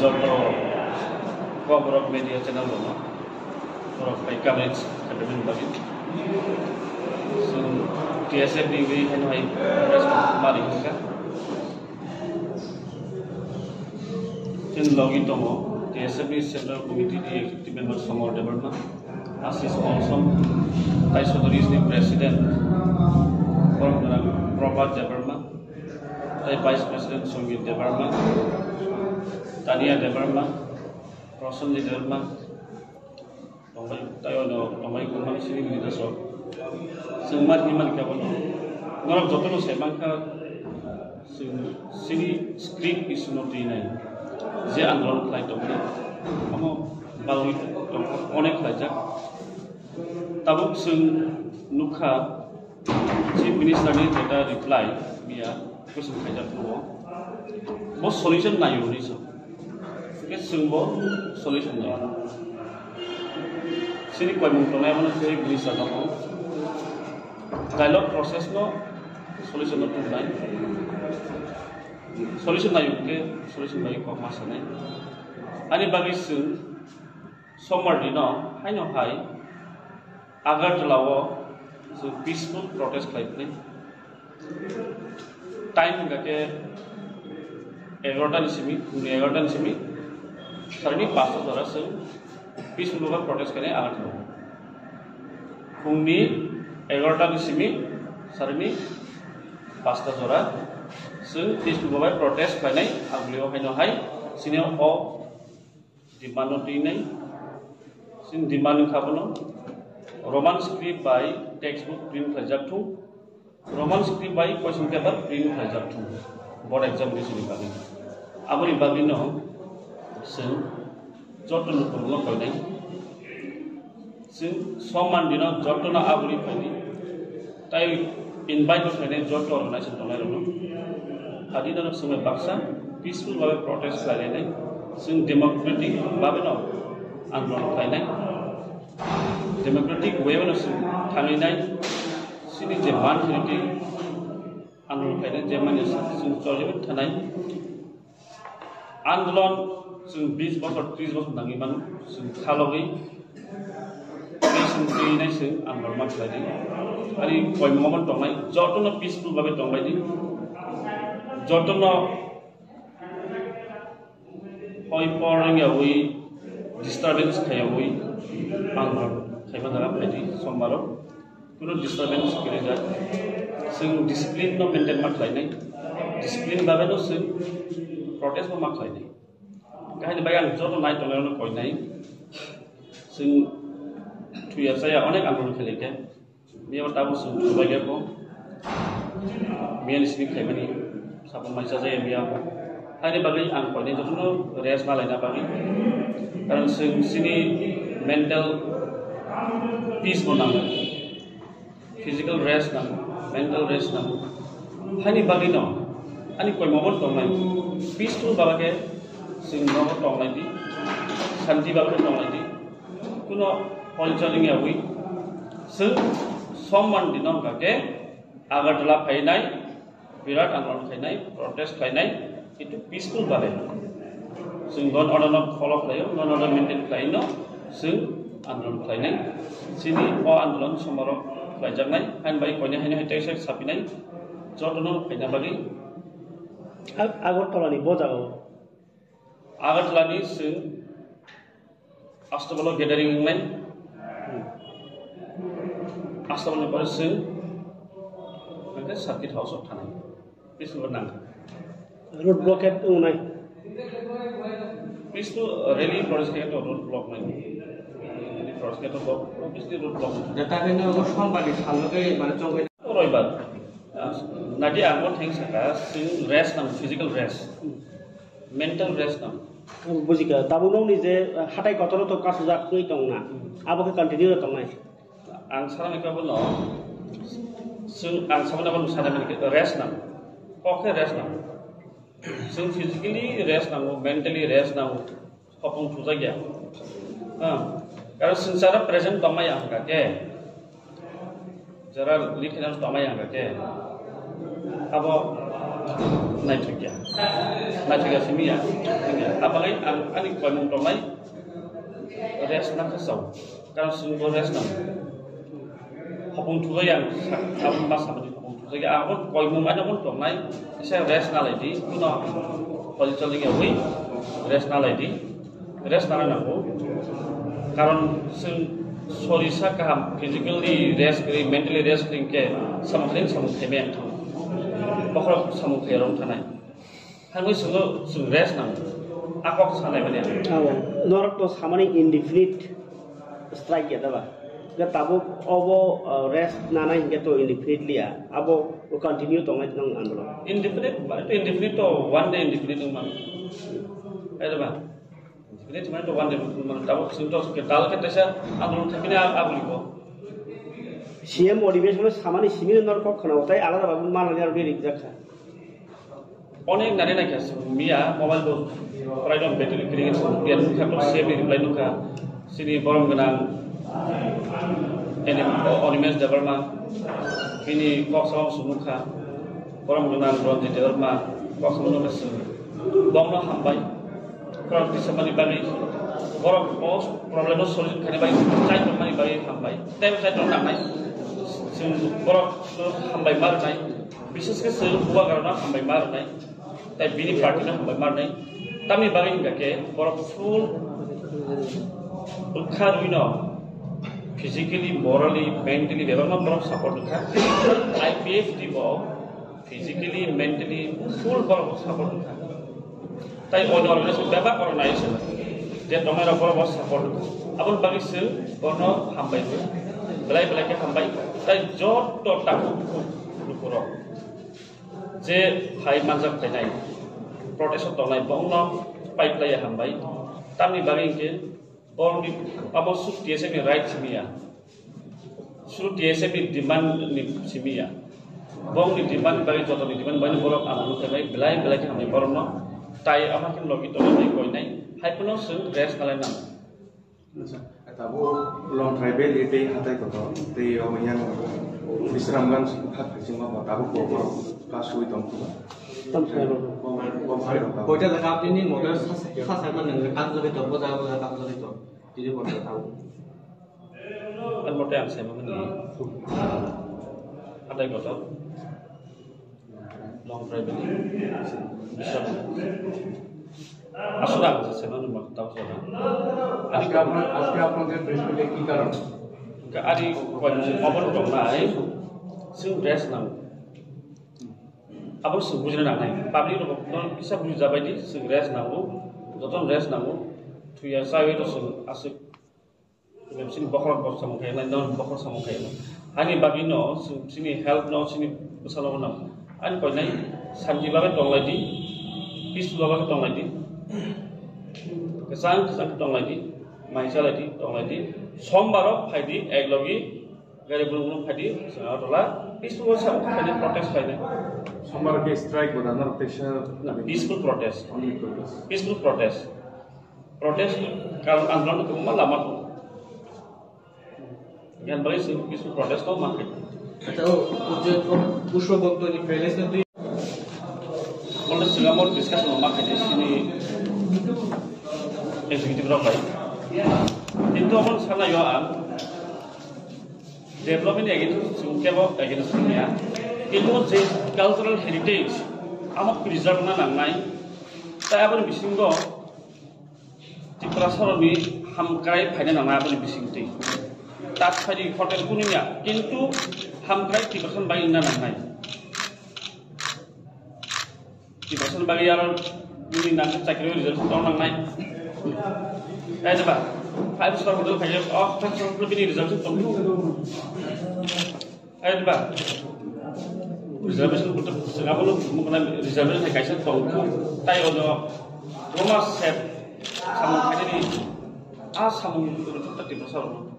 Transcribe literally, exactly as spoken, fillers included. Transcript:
Joto koborok media channel rokno borok bai coverage khaimani bagwi chwng T S F ni wi haino hai press conference mari hwnkha. Chwng logi tongo T S F ni Central Committee ni Executive Member Somar Debbarma, Ashish Molsom, tai Sotris ni President Prabhat Debbarma, tai Vice President Sangeet Debbarma, Tania Debbarma, Prosenjit Debbarma, tongbai, tai ono tongbai kwbangma sini leaders rok. Chwng ma hinmani khe bono norok jotono sai mankha, chwng sini script issue no twi nai je andolon khlai tongmani omo bagwi tongkha onek khlaijak. Tabuk chwng nukha Chief Minister ni jeta reply miya question khaijak nugo. Bo solution naio hinwi sa. Hwnkhe chwng bo solution naio. Chini koimung tongnai abono Chief Minister no dialogue process no solution no tubunai. Solution naio hwnkhe solution bai kok ma sanai. Ani bagwi chwng Sombar dino haino hai Agartala o chwng peaceful protest khlai phai. Time hwnkha khe egarota ni simi, phungni egarota ni simi, sarni pasta jora chwng peaceful ba protest khainai Agartala o. Phungni egarota ni simi, sarni pasta jora chwng peaceful ba protest khlainai, aboni o haino hai chini o demand no twi nai. Chini demand wngkha bono Roman script bai textbook print khlaijak thung, Roman script bai question paper print khlaijak thung, board examination ni bagwi. Aboni bagwi no chwng joto lukurokno koinai. Chwng Sombar dino jotono aboni phaidi, tai invite bo khlainai joto organization tongnai rokno. Adi norok chwngbai baksa peaceful babe protest khlainai, chwng democratic babe no andolon khlainai, democratic way no chwng thanginai, chini je man hinwi andolon khlainai je manya chwng choliwi thanai. Andolon chwng bis bosor, tris bosor nangwi mano, chwng khalogwi tei chwng twi nai chwng andolon ma khlai di. Ani koimung omo tongnai, jotono peaceful babe tongbai di, jotono hoi por wngyawi disturbance khaiyawi andolon khaima jaga phai di, Sombar o. Kuno disturbance kwrwi jak. Chwng discipline no maintain ma khlainai. Discipline babe no chwng protest bo ma khlainai. Kahini bai ang joto nai tongnai no koinai. Chwng thuya chaya onek andolon khailai khe. Miya tabuk chwng thubai khe bo. Miya ni simi khaimani. Sabun mai chajaya miya bo. Haini bagwi ang koinai jotono rest ma laina bagwi. Karon chwng chini mental peace bo nango. Physical rest nango, mental rest nango. Haini bagwi no ani koimung bo tongnai. Peaceful babe khe chwng nogo tongnai di, shanti babe khe tongnai di. Kuno hoi choli wngyawi chwng Sombar dino hwnkha khe Agartala phainai, birat andolon khainai, protest khlainai, kintu peaceful babe. Chwng law and order no follow khlaio, law and order maintain khlaino chwng andolon khlainai. Chini o andolon Sombar o khlaijaknai, haini bai koinai haino hai teisa sapinai, jotono phaina bagwi. Ag-, Agartala ni bo jaga o. Agartala ni chwng Astabalo gathering wngnai. Astabalo ni pore chwng hwnkhe Circuit House o thanai. Peaceful nang. Road blockade wngnai. Peaceful rally protest khe to road block nai. Rally protest khe to block, obviously road block. Da ta khe no Sombar ni salo khe mane chongwi. Roibar. Ah, nadi ang bo theng saka, chwng rest nang, physical rest. Mental rest nang. Bujikha, tabuk nokni je, ah, hatai kotor to kasujak twi tongna, hmm, abo khe continue tongnai. Ang sana ni kabo no, chwng ang sana ni kabo sana ni rest nang, kok khe rest nang. Chwng physically rest nango, mentally rest nango, khopung thujakya. Ah, karon swngcharo present tongmaya hwnkha khe, jara likhina tongmaya hwnkha khe, abo Naithokya. Naithokya simi ya. Abagwi ang ani koimung tongnai rest nangkha chao. Karon chwngbo rest nango. Hopung thugwi ang sa-, aboni ma samani hopung thugwi ang aboni koimung ani aboni tongnai. Kisa rest nalai di. Kuno holi choli ya wi rest nalai di. Rest nana nango. Karon chwng sorisa kaham, physically rest kwrwi, mentally rest kwrwi hwnkhe samung khaini samung khaimaya wngthang. Bokhorok samung khaiyarok wngthanai. Hwnwi chwngno chwng rest nango. A kok sanai mani ang. Abo norok to samani indefinite strike ya daba. Hwnkhe tabuk obo, uh, rest nanai hwnkhe to indefinitely ya. Abo continue tongnai nang andolon. Indefinite, mane to indefinite to one day indefinite wngmano. Hai daba? Bini thumani to one day mano tabuk chwng to ke dal khe tesa andolon thepini a-, aboni bo. C M odhibesono samani simi norok kok khwnao, tai alada babu manani aro beri jakha. Onek nani naikha miya mobile bo prai dong battery kring biya nukha to C M ni reply nukha. Sini borom gwnang N M O Animesh Debbarma bini kok sama sum nukha. Borom gwnang Ranjit Debbarma kok sama nukha sini. Bongno hambai. Borok tisabani bagwi, borok o problem no solution khaina bagwi chai tongmani bagwi hambai. Tei chai tong nangnai. Chwng borok no hambai ma rwnai. Bishes khe chwng buwa garano hambai ma rwnai. Tei bini party no hambai ma rwnai. Tamni bagwi hwnkha khe borok full bwkha rwino physically, morally, mentally bebakno borok support wngkha. I P F T bo physically, mentally full borok support wngkha. Tai onyo organization bebak borok nai se. Je tongnai rok borok bo support wngkha. Aboni bagwi se bono hambai bo. Belai belai khe hambai. Tai joto takhuk bukhuk lukurok je phai manjak phainai, protest o tongnai bongno pai plai hambai. Tamni bagwi hwnkhe Borokni abo suk T S F ni right simi ya. Suk T S F ni demand ni simi ya. Borokni demand bai, jotoni demand bai borok ang nukha bai belai belai khe hamni borokno tai ama khe logi tongwi koinai. Hai phano chwng rest nalai nang. Acha, tabuk Longtrai Valley tei hatai kotor tei omo yang Bisramganj kha khaisingma bo tabuk bo borok kasui tongkha. Koita jaga apni ni motor sa sa sa man nang kam jagwi tong, bo jaga bo jaga kam jagwi tong. Tini borok tau. Ang mote ang sema mani. Hatai kotor. Longtrai Valley. Bisa. Asura ang sema mani tau sema. আজকে আপনার, আজকে আপনাদের প্রেস মিটে কি কারণ? Ka ari kwan obo tong nai. Sing rest nang. Abo sing bujina nang nai. Public rok no kisa buji jabai di, sing rest nango. Joto rest nango. Thuya sawi to sing asik. Sini bokhorok bo samung khainai, non bokhorok samung khainai. Ani bagwi no, sini health no, sini bwsalo no. Ani koinai santi bagwi tonglai di, peaceful bagwi tonglai di. Kwchang kwchang tonglai di, mai chalai di, tonglai di. Sombaro phai di, ek logi gari bulung bulung phai di, Agartala peaceful samung khainai, protest khainai. Sombar ke strike bo da, norok teisa. Na, peaceful protest. Only protest. Peaceful protest. Protest karon andolon kwbangma lama tongo. Yan bagwi chwng peaceful protest no ma khaidi. Acha, o, o je, o, Pushpa Bhakta ni palace no twi. Bole swngamo discussion ma khaidi sini executive rok bai. Kintu aboni sana yo ang development against chwng kebo against ya. Kintu je cultural heritage amo preserve na nangnai. Tai aboni bisingo Tiprasarokni hamkrai phaina nangnai aboni bisingtwi. Tak phaidi hotel kunu ya, kintu hamkrai Tiprasani bai wngna nangnai. Tiprasani bagwi aro bini nang chakri reservation tong nangnai. Kaiba five star hotel khaye, oh, five star hotel bini reservation tong. Hai ba? Reservation buto sengabo lo mukna reservation hai kaisa tong. Tai ono Roma set samung khaini a samung buto tati bosor.